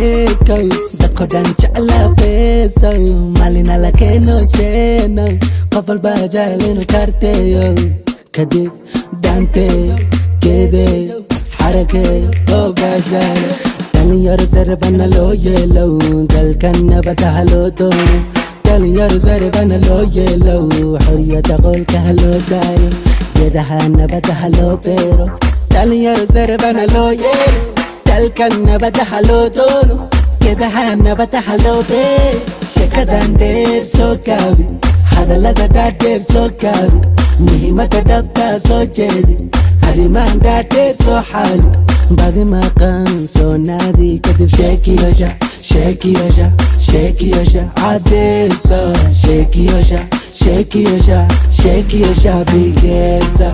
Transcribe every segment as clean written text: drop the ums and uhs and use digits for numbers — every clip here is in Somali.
Sheekow dadko dhan jeclaa feesow, maalina la keeno sheenow, qof walbaa jecel inuu karteeyo, kadib dhaanteeyo, geedeeyo, xarakeeyo oo baashaalo. Dhalinyaro sarifana loo yeelow, dalkan nabada ha loo doono. Dhalinyaro sarifana loo yeelow, xoriyada qolka ha loo daayo, geedaha nabada ha loo beero. Dhalinyaro sarifana loo yeelo, dalkan nabada ha loo doono, geedaha nabada ha loo beero. Sheekadan dheer soo gaabi, hadallada dhaadheer soo gaabi, muhiimada dhabtaa soo jeedi, arrimahan dhaadheer soo xaali, badi maqan soo naadi, kadib sheekiyosha, sheekiyosha, sheekiyosha, cadeyso, sheekiyosha, sheekiyosha, sheekiyosha, bigesa.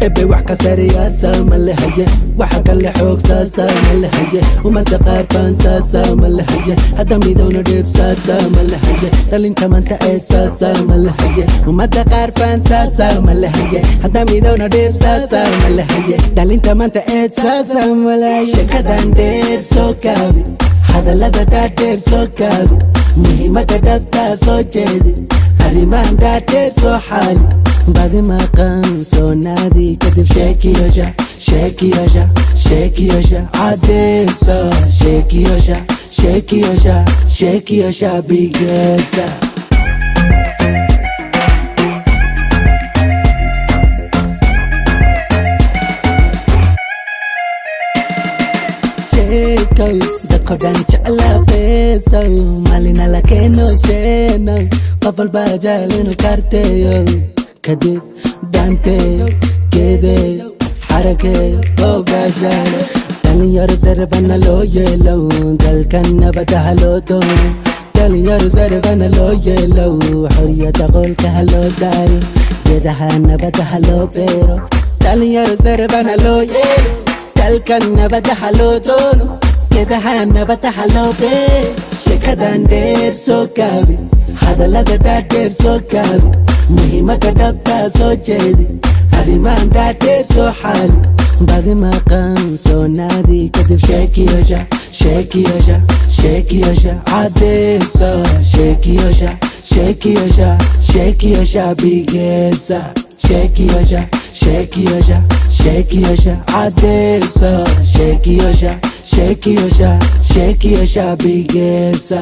Ebe wax ka sariyaasa ma lehaye, waxa kale xoog saasa ma lehaye, ummadda qaar faan saasa ma lehaye, hadda midowna dhib saasa ma lehaye, dhalinta maanta eed saasa ma lehaye, ummadda qaar faan saasa ma lehaye, hadda midowna dhib saasa ma lehaye, dhalinta maanta eed saasa ma lehaye. Sheekadan dheer soo gaabi, hadallada dhaadheer soo gaabi, muhiimada dhabtaa soo jeedi, arrimahan dhaadheer soo xaali, badi maqan soo naadi, kadib sheekiyosha, sheekiyosha, sheekiyosha, cadeyso, sheekiyosha, sheekiyosha, sheekiyosha, bigesa. Sheekow dadko dhan jeclaa feesow, maalina la keeno sheenow, qof walbaa jecel inuu karteeyo, kadib dhaanteeyo, geedeeyo, xarakeeyo oo baashaalo. Dhalinyaro sarifana loo yeelow, dalkan nabada ha loo doono. Dhalinyaro sarifana loo yeelow, xoriyada qolka ha loo daayo, geedaha nabada ha loo beero. Dhalinyaro sarifana loo yeelo, dalkan nabada ha loo doono, geedaha nabada ha loo beero. Sheekadan dheer soo gaabi, hadallada dhaadheer soo gaabi, muhiimada dhabtaa soo jeedi, arrimahan dhaadheer soo xaali, badi maqan soo naadi, kadib sheekiyosha, sheekiyosha, sheekiyosha, cadeyso, sheekiyosha, sheekiyosha, sheekiyosha, bigesa, sheekiyosha, sheekiyosha, sheekiyosha, cadeyso, sheekiyosha, sheekiyosha, sheekiyosha, bigesa.